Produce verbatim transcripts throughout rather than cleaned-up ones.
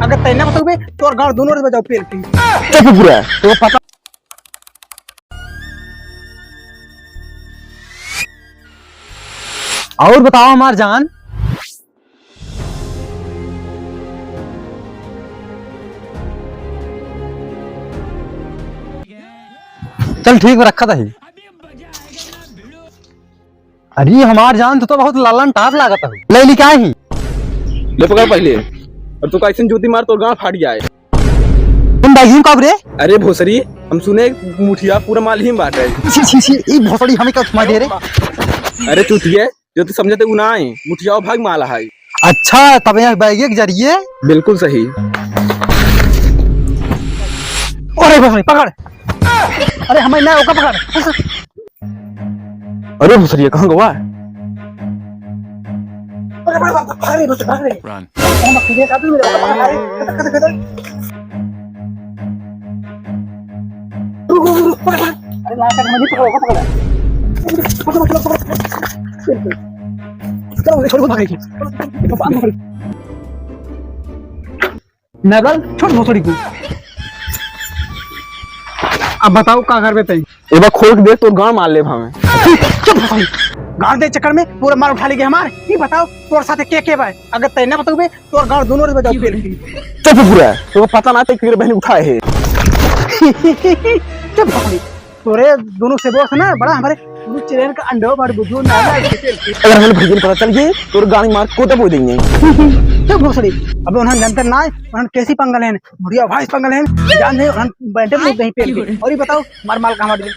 अगर तैं ना बतउबे, तोर गाँड़ दूनों ओर बजाओ पेल के। चुप पूरा। तो पता। और बताओ हमार जान। चल ठीक बा, रखत ही। अरे हमार जान, तू तो बहुत लल्लन टाप लागत हो। ले ली का ही? ले पकड़ पहिले। और तू कैसन जूती मार, तोर गाँड़ फाट जाए। तुम बैगिंग कब रे? अरे भोसड़ी, हम सुने मुठिया पूरा माल ही में बाँटे। छी, छी, छी, ई भोसड़ी हमें का थुमा दे रे? अरे चूतिए, जो तू समझते उ ना है, मुठिया भाग माल है। अच्छा, तब यहाँ बैग के जरिए? बिल्कुल सही। अरे भोसड़ी, पकड़। अरे हमें ना, ओका पकड़। अरे भोसड़िया, कहाँ गवा? अरे, अरे, अरे, भाग रे, भाग रे। Run। हम सीधे साथ में जाओ, भाग रे। रुक, रुक, रुक, पकड़, पकड़। अरे, ना, पकड़, मत पकड़ो, पकड़। पकड़, पकड़, पकड़। चलो, छोड़, भाग रे। नजर छोड़ भोसड़ी को। अब बताओ का करबे तैं? एक बार खोल के देख, तोर गाँड़ मार लेब हमें। चुप भोसड़ी। गाँड़ दे चक्कर में पूरा माल उठा लेगे हमार। ई बताओ तोर साथे के के बा? अगर तैं ना बतउबे, तोर गाँड़ दूनों ओर बजाओ पेल के। चुप पूरा। तोर पता ना तैं केकर बहन उठाए है। चुप भोसड़ी। तोरे दूनों से boss ना बड़ा हमारे दूनों चिड़ियन का अंडो भर बुझू ना। अगर हमें भैया पता चल गए, तोर गाँड़ मार कोटा बोल देंगे। चुप भोसड़ी। अब उन्हन जनते ना, उन्हन कैसी पंगल है, मुड़िया भाई पंगल है, जान है, उन्हन बैठे लोग नहीं पेल के। और ये बताओ, हमार माल कहाँ बाँट गए?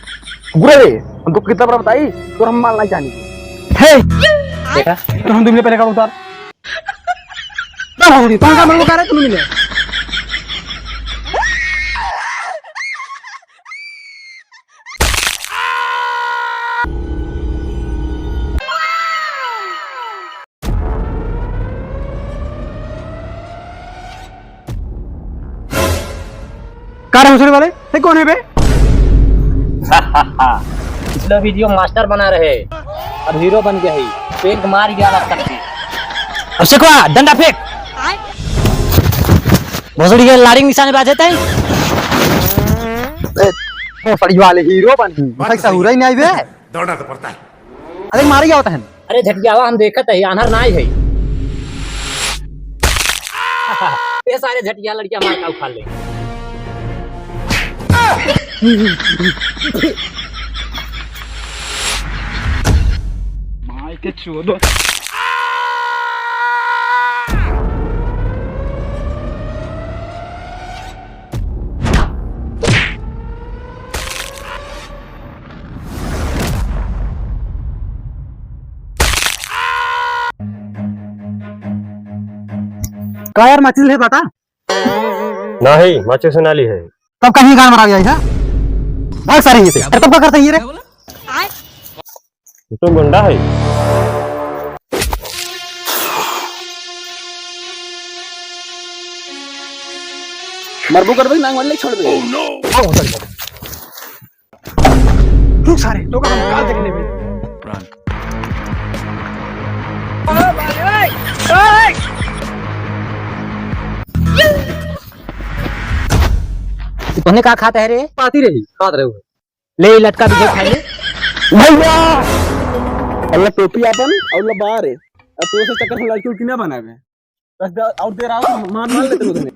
बुरा रे, हमको कितना बार बताई, तोर हम माल नहीं जानी। हे! देखा? तो हम दुनिया पहले का उतार। ना भोसड़ी, तुम का मरबो करे, तुम मिले। का रे भोसड़ी वाले, तैं कौन है बे? पिछला video master बना रहे, अब hero बन गया है। फेंक मार गया लगता है। अब से क्या? डंडा फेंक। भोसड़ी के लाड़ी निशाने बाजे तैं। ए, भोसड़ी वाले hero बन। बात तो सही है। नहीं आई बे। दौड़ना तो पड़ता है। अरे मारे क्या होता है? अरे झटियावा, हम देखत है, आन्हर नाई है। ये सारे झटिया लड़कियां मार का उखाड़ ले। माई के चोदो। का यार, माचिस ले बाटा? नहीं, माचिस ना ली है। तब कहीं गान मरा गया है? भाग सारे ये से। अरे तब का करते हैं ये रे? ये तो गुंडा है। मरबो करबे, नांग वाले छोड़ दे। Oh, no! रुक सारे, तो का हम काल देखने में। Run। तू तोहने का खात है रे? पाती रही, खात रहे हुए। ले, ई लटका भी खा ले। भैया! अल्लाह टोपी आपन, अल्लाह बाहर है। अब तो से चक्कर में लड़की उड़की ना बनावे। बस दे, और दे रहा हूँ, मार, मार लेते हैं उधर।